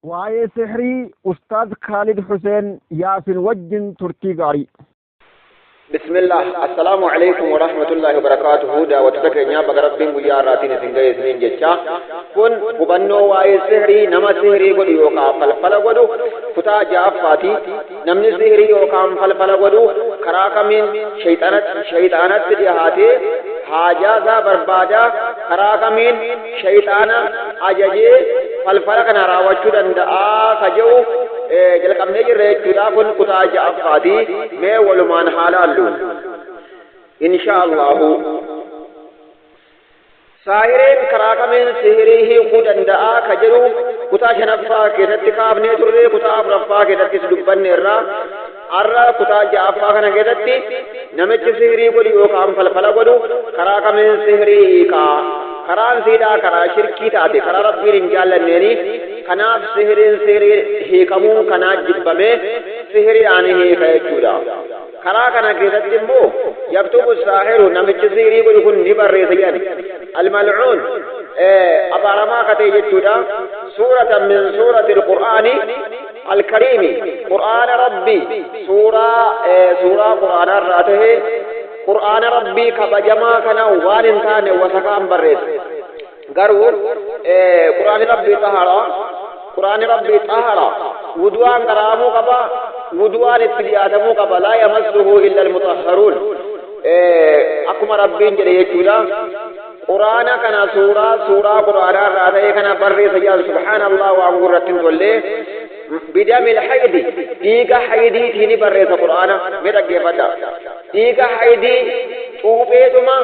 Waa'ee sihrii Ustaaz Khaalid Huseen Yaasin wajjin turtii gaarii. Bismillah, assalaamu alaikum wa rahmatullahi wa barakaatuhu. Daawwattoota keenyaa, baga Rabbiin guyyaa har'aatiin isin ga'e isiniin jecha. Kun hubannoo waa'ee sihrii, nama sihrii godhu yookaan falfala godhu, kutaa ja'affaati. Namni sihrii yookaan falfala godhu karaa kamiin shayxaanatti dhiyaatee haajaa isaa barbaadaa, karaa kamiin shayxaana ajajee falfala kana raawwachuu danda'a ka jedhu jalqabnee jirra jechuudha. Kun kutaa ja'affaati. Mee walumaan haa laallu. Insha Allahu. Saahireen karaa kamiin sihirii hiikuu danda'a ka jedhu kutaa shanaffaa keessatti kaafnee turre, kutaa afuraffaa keessattis dubbanneerra. Har'a kutaa ja'affaa kana keessatti namichi sihirii godhu yookaan falfala godhu karaa kamiin sihirii hiikaa? Karaan siidhaa karaa shirkii taate, karaa Rabbiin hin jaallanneeni. Kanaaf sihiriin sihirii hiikamuun kanaa jibbamee sihiriidhaan hiika jechuudha. Karaa kana keessatti immoo yaktubu saahiru, namichi sihirii godhu kun ni barreessa jedhan. Almalcuun, abaaramaa ka ta'e jechuudha. Suuratan min suurati alqur'aani alkariimi, Qur'aana Rabbi, suuraa Qur'aanaa irraa tahe, Qur'aana Rabbii kabajamaa kana waan hin taane wasakaan barreessa. Garuu Qur'aanni Rabbii xahara, Qur'aanni Rabbii xahara, wudu'aan qaraamuu qaba, wudu'aan itti dhiyaatamuu qaba. Laa yamassuhu illa almutahharuun akkuma Rabbiin jedhe jechuudha. Qur'aana kana suuraa Qur'aanaa irraa ta'e kana barreessa jedhan. Subhaanallah, waan gurratti hin tolle. Bidamil haydi, dhiiga haydiitiin barreessa Qur'aana. Mee dhaggeeffadha, dhiiga haydii cuupheetuma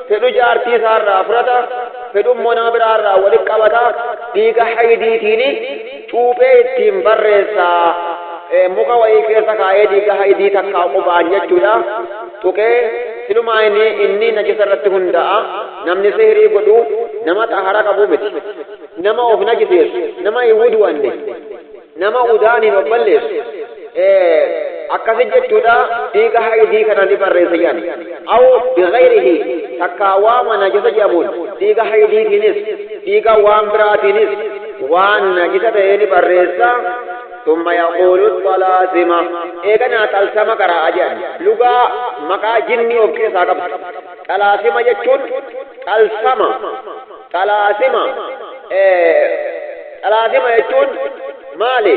fedhu jaartii isaarraa fudhata, fedhu immoo nama biraarraa walitti qabata, dhiiga haydiitiin cuuphee ittiin barreessa. Muka wayii keessa kaa'ee dhiiga haydii takkaa qubaan jechuudha tuqee. Silumaa inni najisa irratti hundaa'a. Namni sihirii godhu nama xahara qabu miti, nama of najiseessu, nama hin wudu'anne, nama udaaniin of balleessu akkasi jechuudha. Dhiiga haydii kana ni barreessa jedhan. Aw bighayrihi, takkaa waama najisa jedhamuun, dhiiga haydiitiinis dhiiga waan biraatiinis waan najisa ta'ee ni barreessa. ثم يقول الطلاسم، eeganaa xalsama qaraa jedhan. Lugaa maqaa jinnii of keessaa qabdu xalaasima jechuun, xalsama, xalaasima, xalaasima jechuun maali?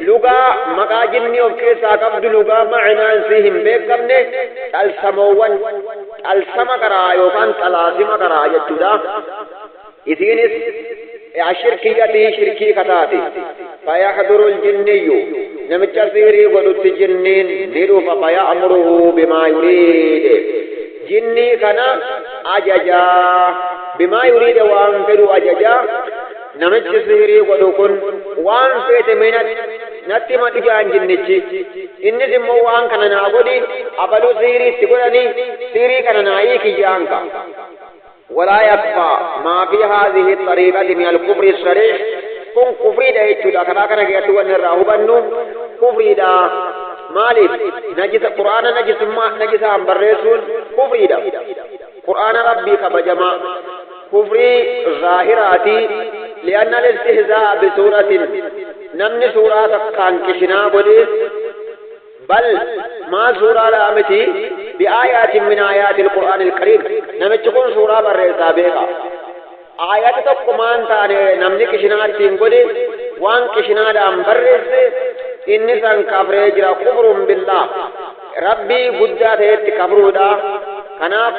Lugaa maqaa jinnii of keessaa qabdu, lugaa ma'inaan sii hin beekamne, xalsamoowwan, xalsama qaraa yookaan xalaasima qaraa jechuudha. Isiinis ashirkiyyati, shirkii kataate. Fayahduru aljinniyu, namicha sihirii godhutti jinniin ni dhufa. Faya'muruhu bimaa yuriide, jinnii kana ajajaa. Bimaa yuriide, waan fedhu ajajaa. Namichi sihirii godhu kun waan feete mee natti himadhu jedhan jinnichi. Innis immoo waan kana naa godhi, abaluu sihirii itti godhani, sihirii kana naa hiiki jedhan ka. ولا يخفى ما في هذه الطريقة من الكفر الصريح. Kun kufriidha jechuudha. Karaa kana keessatti wanni irraa hubannu kufriidha. Maaliif? Najisa, Qur'aana najisummaa, najisaan barreessuun kufriidha. Qur'aana Rabbii kabajamaa kufrii zaahiraati. لأن الاستهزاء بسورة, namni suuraa takkaan qishinaa godhe, بل ما سورة لامتي، بآيات من آيات القرآن الكريم. Namichi kun suuraa barreessaa beeka. Aayata tokkumaan taane namni qishinaa ittiin godhe, waan qishinaadhaan barreesse, inni san kafree jira. كفر بالله, Rabbii guddaa ta'etti kafruudha. Kanaaf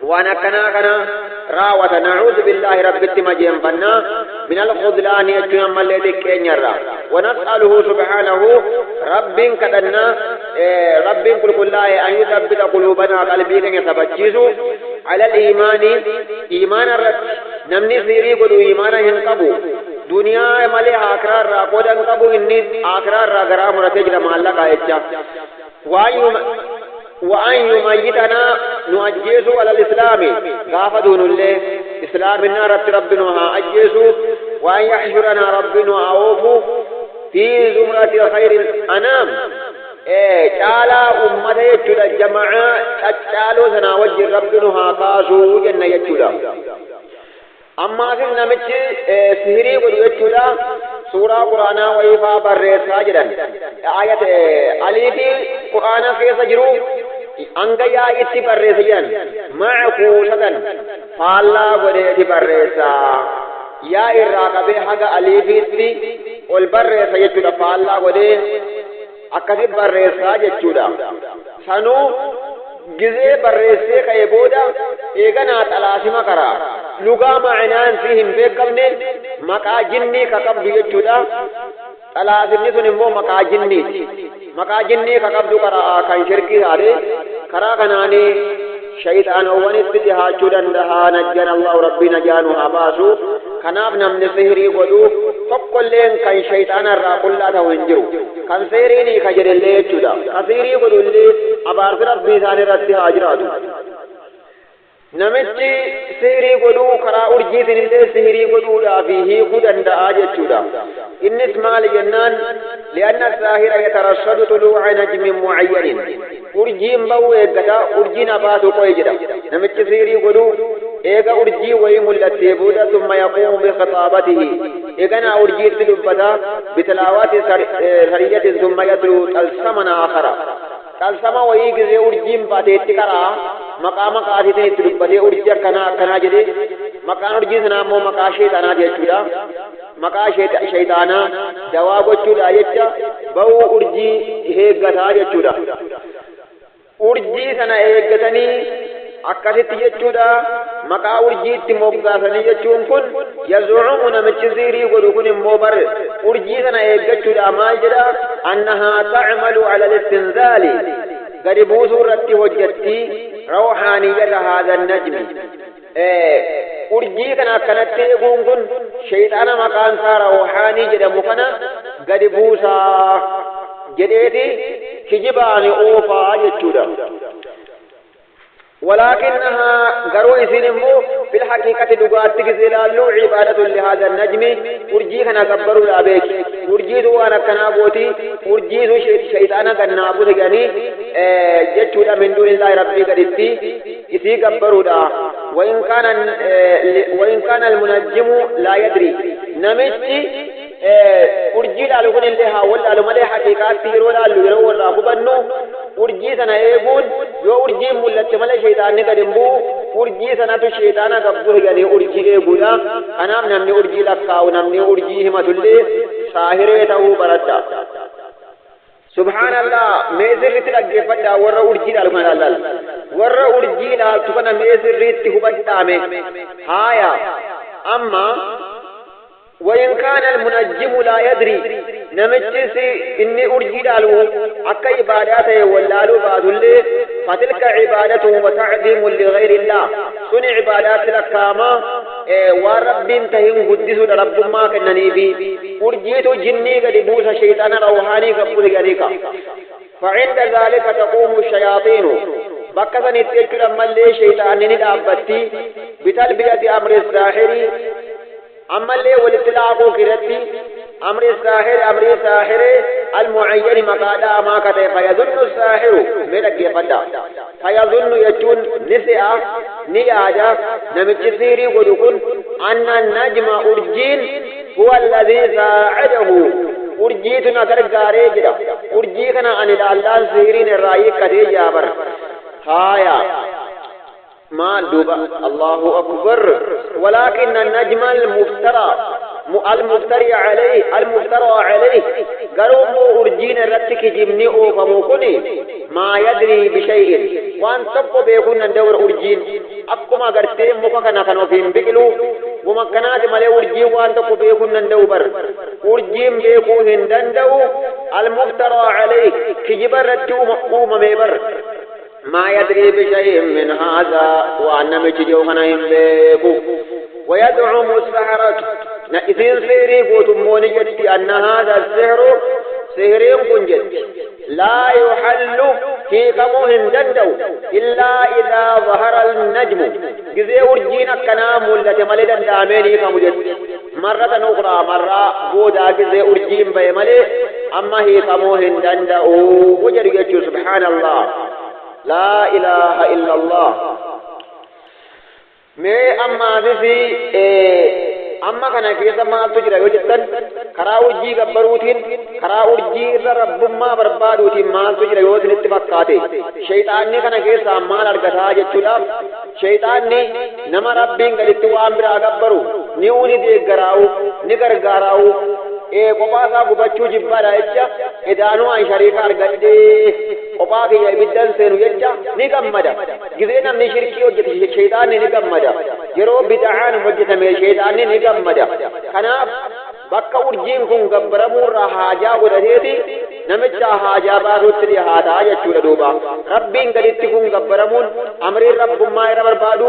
waan akkanaa kana raawwata. نعوذ بالله, Rabbitti majeenfannaa. من الخذلان jechuun ammallee xiqqeenyarra. ونسأله سبحانه, Rabbiin kadhannaa, Rabbiin qulqullaa'e, أن يثبت قلوبنا, qalbii keenya sabachiisu, على الإيمان, iimaana irratti. Namni sihirii godhu iimaana hin qabu. Duniyaa malee aakiraa irraa qooda hin qabu. Inni aakiraa irraa garaa muratee jira maallaqaa jecha. Waan وأن يميتنا, نؤجيسو, على الإسلام, غاف دون الله إسلامنا رب ربنا أجيسو. وأن يحشرنا, ربنا أوفو, في زمرة خير الأنام, caalaa ummata jechuudha, jamaa caccaaloo sanaa wajjin Rabbi nu haa kaasuu jenna jechuudha. Ammaasis namichi sihirii godhu jechuudha. Suuraa quraanaa wayiifaa barreessaa jedhan. Ayat aliifii quraana keessa jiru hanga yaa'itti barreessa jedhan. Mackuusatan faallaa godheeti barreessaa. Yaa irraa qabee haga aliifiitti ol barreessa jechuudha. Faallaa godhee akkasi barreessaa jechuudha. Sanuu gizee barreessee ka'ee booda eeganaa xalaasima karaa lugaa ma'inaan si hin beekamne maqaa jinnii ka qabdu jechuudha. Xalaasimni sun immoo maqaa jinniiti. Maqaa jinnii ka qabdu karaa kan shirkii taate karaa kanaanii shayxaanowwanitti dhihaachuu danda'a. Najjana Allahu rabbii najaanu haa baasu. Kanaaf namni sihirii godhu tokkolleen kan shayxaana irraa qullaa ta'u hin jiru. Kan sihiriin ka jedhellee jechuudha. Ka sihirii godhullee abaarsi rabbii isaan irratti haa jiraatu. Namichi sihirii godhuu karaa urjiitiin illee sihirii godhuudhaaf hiikuu danda'a jechuudha. Innis maali jennaan li'anna saahira yatarassadu tuluu'a najmin mu'ayyanin. Urjiin ba'uu eeggata, urjiin abaatu qo'e jedha. Namichi sihirii godhuu eega urjii wayii mul'attee booda summa yaquumu bikhitaabatihi. Eeganaa urjiitti dubbata bitilaawaati sariyyatin summa yatluu xalsaman aakhara. Xalsama wayii gizee urjiin baateetti karaa maqaa maqaasiitiin itti dubbatee urjii akkanaa akkanaa jedhee maqaan urjii sanaa immoo maqaa sheexanaa jechuudha. Maqaa sheexanaa dawaa gochuudha jecha ba'uu urjii eeggataa jechuudha. Urjii sana eeggatanii akkasitti jechuudha. Maqaa urjiitti moggaasanii jechuun kun yazuumu namichi sihirii godhu kun immoo bar urjii sana eeggachuudha maal jedha annahaa ta'malu ala listinzaali gadi buusuu irratti hojjetti rawhaaniyyata haadha najmi. Urjii kana akkanatti eeguun kun shayxaana maqaan isaa rawhaanii jedhamu kana gadi buusaa jedheeti kijibaani oofaa jechuudha. ولكنها قروا إسنمو في الحقيقة دقاتك زلالو عبادة لهذا النجم. أرجيها نكبروا لأبيك أرجيت وانا كنابوتي أرجيت شيطانا كنابوتي يعني جتشودا من دون الله ربي قدتي إسي كبروا دا. وإن كان المنجم لا يدري نمتي urjii laalu kun illee haa wallaalu malee haqiiqaatti yeroo laallu yeroo warraa hubannu urjii sana eeguun yoo urjiin mul'atte malee sheexaanni gad hin bu'u urjii sanatu sheexaana gabbu jedhanii urjii eeguudha. Kanaaf namni urjii lakkaa'u namni urjii himatullee saahiree ta'uu baradha. Subhaanallah mee sirriitti dhaggeeffadhaa warra urjii laalu kana laal warra urjii laaltu kana mee sirriitti hubadhaame haaya amma. وإن كان المنجم لا يدري نمجس إني أرجي لالو أكا عباداته واللالو بعد فتلك عبادته وتعظيم لغير الله. سن عبادات لكاما ورب تهم قدس رب ما كنني بي أرجيت جني قد بوس شيطان روحاني قبوس جريكا. فعند ذلك تقوم الشياطين بكثني تجد ملي شيطان ندابتي بتلبية أمر الساحر أما اللي والابتلاء كرتي أمر الساحر أمر الساحر المعين مقادا ما كتب فيظن الساحر ملك يفدا فيظن يجون نساء نياجا نمتسيري ودكون أن النجم أرجين هو الذي ساعده أرجيتنا كرغاري جدا أرجيتنا أن الله سيرين الرأي كتي جابر هايا ما دوبا الله أكبر. ولكن النجم المفترى المفتري عليه المفترى عليه قالوا أرجين رتك جمني أو فموكني ما يدري بشيء وان تبقى بيكون ندور أرجين أكما قرتين مكانا كانوا فيهم بقلو ومكانات مالي أرجين وان تبقى بيكون ندور أرجين بيكون ندو المفترى عليه كجبر رتك ميبر ما يدري بشيء من هذا وأن مجدوهنا يملكو ويدعم السحرة إذن سيري قوتموني جدي أن هذا السحر سحر كنجد لا يحل في قموهن دندو إلا إذا ظهر النجم جزي أرجينا كنام التي ملدا داميني كمجد مرة أخرى مرة بودا جزي أرجين بيملي أما هي قموهن دندو وجرجت سبحان الله لا إله إلا الله. مي أما في Amma kana keessa maaltu jira yoo jettan karaa urjii gabbaruutiin karaa urjii irra rabbummaa barbaaduutiin maaltu jira yoo isinitti fakkaate shayxaanni kana keessaa maal argataa jechuudhaaf shayxaanni nama rabbiin gaditti waan biraa gabbaru ni uni deeggaraa'u ni gargaaraa'u qophaa isaa gubachuu jibbaadha jecha edaanuu an shariika argadhee qophaa kiyya ibiddan seenu jecha ni gammada. Gizee namni shirkii hojjete shayxaanni ni gammada. Yeroo bid'aan hojjetame shayxaanni ni gammada. Kanaaf bakka urjiin kun gabbaramuurraa haajaa godhateeti namicha haajaa baasuutti dhihaataa jechuudha duuba. Rabbiin gaditti kun gabbaramuun amriin rabbummaa irra barbaadu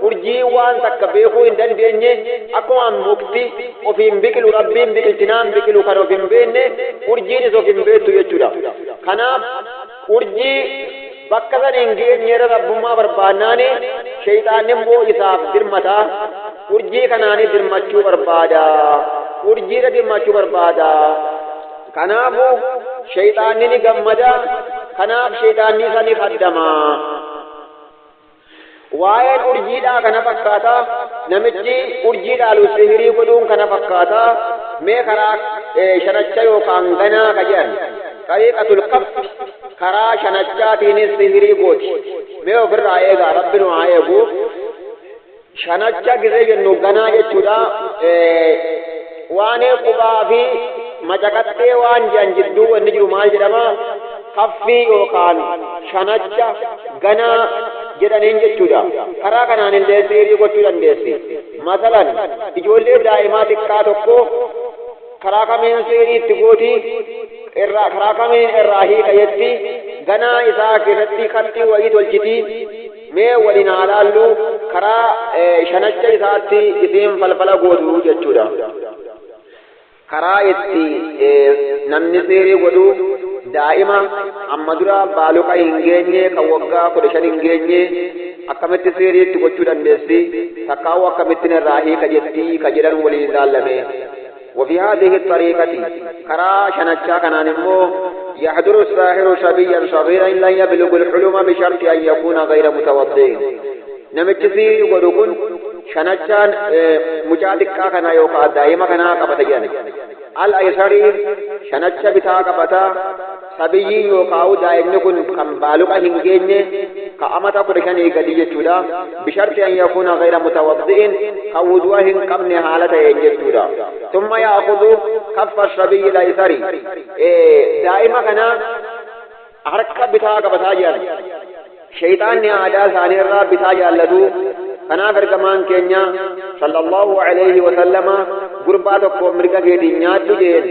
urjii waan takka beekuu hin dandeenye akkuma mukti ofiin biqilu rabbiin biqilchinaan biqilu kan of hin beekne urjiinis of hin beektu jechuudha. Kanaaf urjii bakka san hin geenye irra rabbummaa barbaannaani shayxaanni immoo isaaf dirmataa urjii kanaanii dirmachuu barbaada. Urjiidha dirmachuu barbaada. Kanaafuu shayxaanni ni gammada. Kanaaf shayxaanni isa ni kaddama. Waa'een urjiidhaa kana fakkaata. Namichi urjii dhaalu sihirii godhuun kana fakkaata. Mee karaa shanacha yookaan ganaa ka jedhan xariiqatul kaffi karaa shanachaatiinis sihirii gooti. Mee ofirraa eegaa rabbi nu haa eegu. Shanacha gizee jennu ganaa jechuudha. Waan qubaa fi macaqattee waan jiran jidduu wanni jiru maal jedhama? Kaffii yookaan shanacha ganaa jedhaniin jechuudha. Karaa kanaan illee sihirii gochuu dandeessi. Masalan ijoollee daa'imaa xiqqaa tokko karaa kamiin sihirii itti gooti irraa karaa kamiin irraa hiika jetti ganaa isaa keessatti kaxxii wayii tolchiti. Mee waliin haa laallu karaa shanacha isaatti isiin falfala gootu jechuudha. Karaa itti namni sihirii godhu daa'ima amma dura baaluqa hin geenye kan waggaa 15 hin geenye akkamitti sihirii itti gochuu dandeessi takkaa'uu akkamittiin irraa hiika jetti ka jedhan waliin ilaallame. وفي هذه الطريقة كرا شنشا كان نمو يحضر الساحر صبيا صغيرا لن يبلغ الحلم بشرط أن يكون غير متوضئ. نمتي سيري godhu shanachaan mucaa xiqqaa kana yookaan daa'ima kanaa qabata jedhan. Al-Aysari shanacha bitaa qabata. Sabiyyiin yookaan daa'imni kun kan baaluqa hin geenye ka amata 15 gadi jechuudha. Bisharti an yakuuna ghayra mutawaddi'in kan wudu'a hin qabne haala ta'een jechuudha. Thumma ya'khudhu kaffa sabiyyi al-Aysari daa'ima kana harka bitaa qabataa jedhan. Shayxaanni aadaa isaanii irraa bitaa jaallatu. Kanaaf ergamaan keenya sallallahu alayhi wa sallama gurbaa tokko mirga keetiin nyaadhu jeen.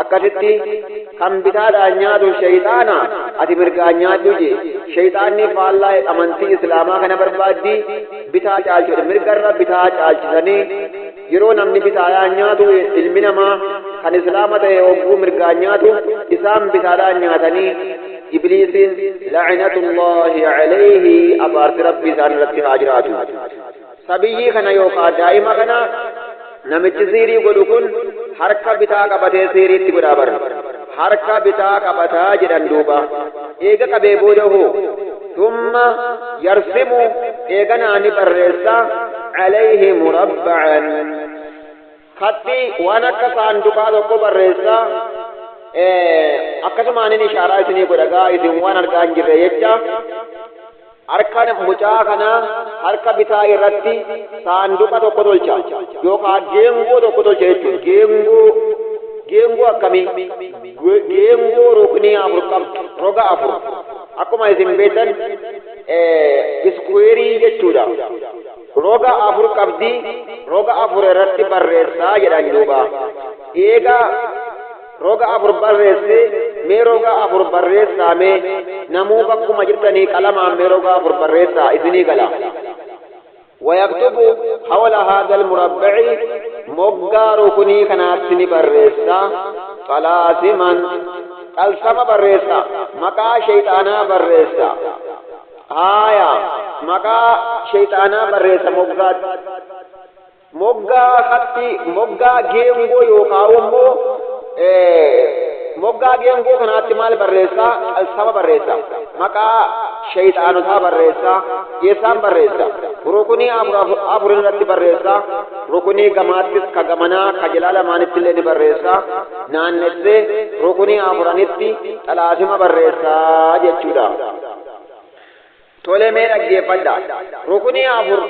Akkasitti kan bitaadhaan nyaatu shayxaana ati mirgaan nyaadhu jee. Shayxaanni faallaa amantii islaamaa kana barbaaddi bitaa caalchudha. Mirgarra bitaa caalchisanii yeroo namni bitaadhaan nyaatu ilmi namaa kan islaama ta'e hogguu mirgaan nyaatu isaan bitaadhaan nyaatanii ibliisiin la'inatullahi alayhi abaarsi rabbi isaan irratti haa jiraatu. Sabiyyii kana yookaan daa'ima kana namichi sihirii godhu kun harka bitaa qabatee sihiriitti godhaa bara. Harka bitaa qabataa jedhan duuba. Eega qabee booda hoo thumma yarsimu eeganaa ni barreessa alayhi murabba'an. Khatti waan akka saanduqaa tokko barreessa. Akkasumaan inni ishaaraa isinii godhagaa isin waan argaa hin jirre jecha harka mucaa kana harka bitaa irratti saanduqa tokko tolcha yookaan geengoo tokko tolcha jechuudha. Geengoo akkamii? Geengoo ruknii afur qabdu roga afur akkuma isin beektan iskuweerii jechuudha. Roga afur qabdi roga afur irratti barreessaa jedhan duuba. Eegaa roga afur barreesse mee roga afur barreessaa mee namuu bakkuma jirtanii qalamaan mee roga afur barreessaa isinii gala. ويكتب حول هذا المربع moggaa rukunii kanaatti ni barreessa xalaasiman qalsama barreessa maqaa shayxaanaa barreessa. Haaya maqaa shayxaanaa barreessa moggaatti. Moggaa khatti moggaa geengoo yookaan immoo moggaa geengoo kanaatti maal barreessa? Qalsama barreessa. Maqaa shayxaanotaa barreessaa. Eessaan barreessa? Rukunii afur irratti barreessaa. Rukunii gamaattis ka gamanaa ka jalaa lamaanitti illee ni barreessaa. Naannessee rukunii afuranitti xalaasima barreessaa jechuudha. Tole, mee dhaggeeffadha. Rukunii afur,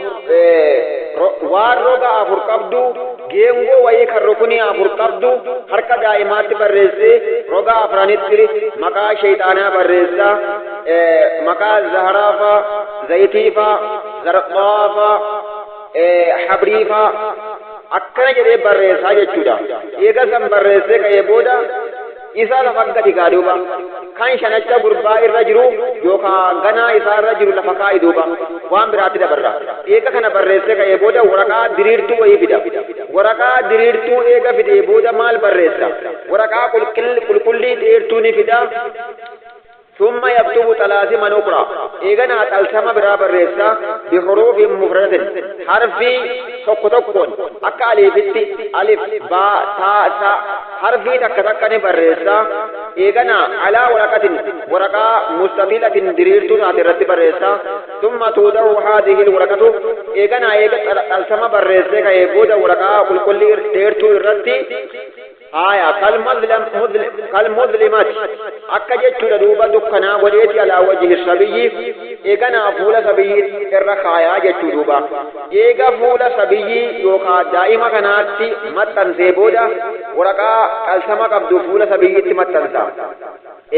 waan roga afur qabdu, geengoo wayii kan rukunii afur qabdu harka daa'imaatti barreessee roga afranitti maqaa shayxaanaa barreessaa. Maqaa zaharaafaa, zayitiifaa, zarqaafaa, habriifaa akkana jedhee barreessaa jechuudha. Eega san barreessee ka'ee booda isa lafa gadi gaa duuba kan shanacha gurbaa irra jiru yookaan ganaa isaa irra jiru lafa kaa'i duuba waan biraatti dabarra. Eega kana barreessee ka'ee booda waraqaa diriirtuu wayii fida. Waraqaa diriirtuu eega fidee booda maal barreessa? Waraqaa qulqullii dheertuu ni fida. ثم يكتب طلاسم أخرى. إيغنا طلسم برا بريسا بحروف مفردة، حرفي tokko tokkoon akka aliifitti, alif, baa, taa, sa, harfii takka takka ni barreessa. Eegana alaa waraqatin, waraqaa mustatilatin, diriirtuu taate irratti barreessa. ثم توضع هذه الورقة. Eegana eega xalsama barreessee ka'ee booda waraqaa qulqullii dheertuu irratti, haya, kalmuzlimat akka jechuudha duuba, dukkanaa godheeti alaa wajhi sabiyyi, eeganaa fuula sabiyyi irra kaayaa jechuu duuba. Eega fuula sabiyyi yookaan daa'ima kanaatti maxxansee booda waraqaa qalsama qabdu fuula sabiyyitti maxxansa.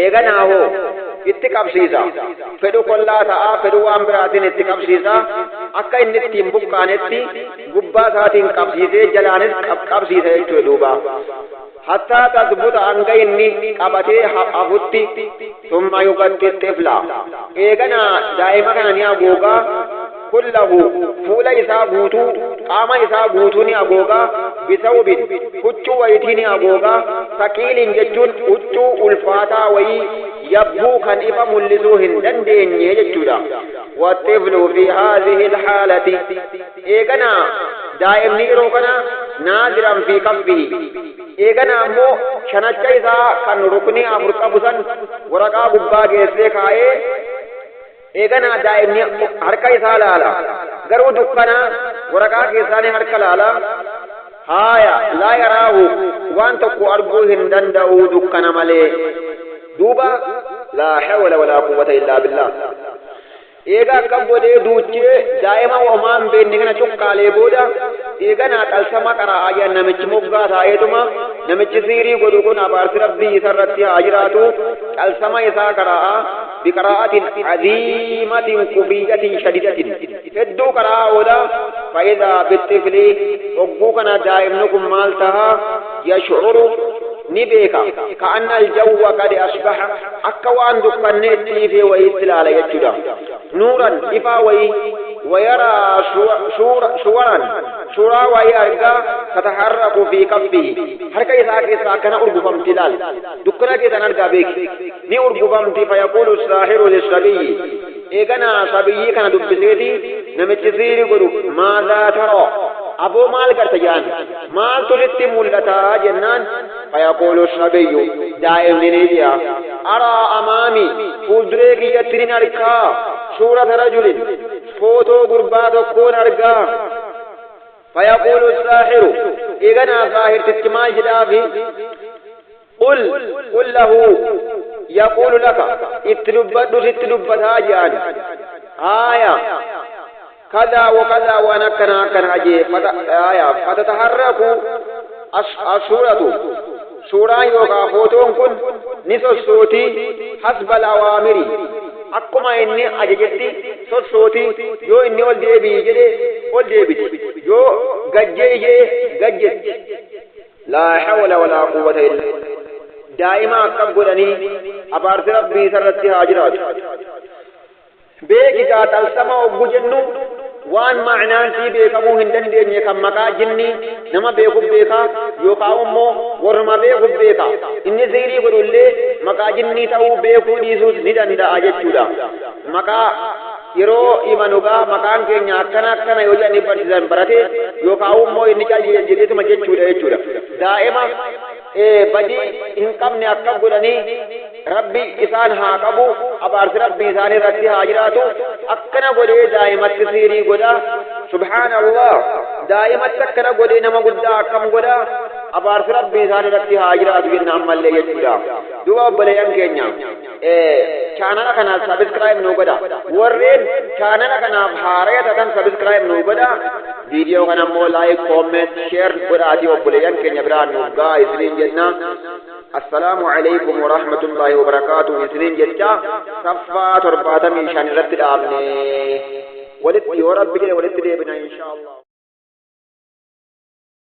Eeganaa hoo itti qabsiisa. Fedhu kollaa ta'aa, fedhu waan biraatiin itti qabsiisa. Akka inni ittiin buqqaanetti gubbaa isaatiin qabsiisee jalaanis qabsiisa jechuudha duuba. حتى تثبت hanga inni qabatee hafutti. ثم يغطي الطفل. Eegana daa'ima kana ni haguugaa. كله, fuula isaa guutuu, qaama isaa guutuu ni haguugaa. بثوب, huccuu wayitii ni haguugaa. ثقيل jechuun huccuu ulfaataa wayii, yabbuu kan ifa mul'isuu hin dandeenye jechuudha. والطفل في هذه الحالة, eegana daa'imni yeroo kana ناظرا في كفه. Eegana ammoo shanacha isaa kan ruknii afur qabu san waraqaa gubbaa geessee kaa'ee, eegana daa'imni harka isaa laala. Garuu dukkana waraqaa keessaanii harka laala. Haaya, لا يراه, waan tokko arguu hin danda'u dukkana malee duuba. لا حول ولا قوة إلا بالله. Eega akka godhee duuchee daa'ima homaan beekne kana cuqqaalee booda, eeganaa xalsama qara'aa jedhan namichi moggaa taa'eetuma. Namichi siirii godhu kun, abaarsi rabbii isarratti haa jiraatu, xalsama isaa qara'aa. بقراءة عظيمة كفرية شديدة, hedduu qara'aa oola. فإذا بالطفل, hogguu kana daa'imni kun maal tahaa? يشعر, ni beeka, كأن الجو قد أصبح, akka waan dukkanneetti ifee wayiitti ilaala jechuudha. نورا, ifaa wayii. ويرى صورا, suuraa wayii argaa. تتحرك في كفه, harka isaa keessaa akkana urgufamti. Ilaal, dukkana keessan argaa beeki, ni urgufamti. فيقول الساحر للصبي, eeganaa sabiyyii kana dubbiseeti namichi siiri godhu, ماذا ترى, aboo maal garta jaan, maaltu sitti mul'ataa jennaan, فيقول الصبي, daa'imni ni jedha, أرى أمامي, fuulduree kiyyatti nin argaa, صورة رجل, footoo gurbaa tokkoon argaa. فيقول الساحر, eeganaa saahirtichi maal jedhaafi? قل قل له يقول لك, itti dubbadhu, sitti dubbataa jedhan. Haaya, كذا وكذا, waan akkana akkana jee. Haaya, فتتحرك الصورة, suuraan yookaan footoon kun ni sossootii. حسب الأوامر, akkuma inni ajajetti sossooti. Yoo inni ol deebii jedhe ol deebiti, yoo gajjee jedhe gajjetti. لا حول ولا قوة إلا. Daa'ima akkam godhanii, abaarsi rabbii isarratti haa jiraatu. Beekisaa, xalsama oggu jennu waan ma'naan sii beekamuu hin dandeenye kan maqaa jinni nama beekuuf beekaa, yookaan immoo warruma beekuuf beeka. Inni siirii godhullee maqaa jinnii ta'uu beekuu dhiisuus ni danda'a jechuudha. Maqaa yeroo imanugaa maqaan keenya akkana akkana yoo jedhanii barsiisan barate, yookaan immoo inni jedheetuma jechuudha. Daa'ima badii hin qabne akka godhanii. Rabbi isaan haa qabu, abaarsi Rabbi isaan irratti haa jiraatu. Akkana godhee daa'imatti siirii godha. Subhaanallah, daa'imatti akkana godhee nama guddaa akkam godha? Abaarsi Rabbi isaan irratti haa jiraatu jenna ammallee jechuudha. Duuba obboleeyyan keenya, chaanala kanaaf subscribe nuu godha. Warreen chaanala kanaaf haaraya taatan subscribe nuu godha. Viidiyoo kana immoo like, comment, share godhaatii obboleeyyan keenya biraan nuuf gahaa isiniin jenna. Assalaamu alaykum warahmatullaahi wabarakaatuh isiniin jecha saffaa 75 irratti dhaabne. Walitti yoo Rabbi jedhe walitti deebina inshaa Allah.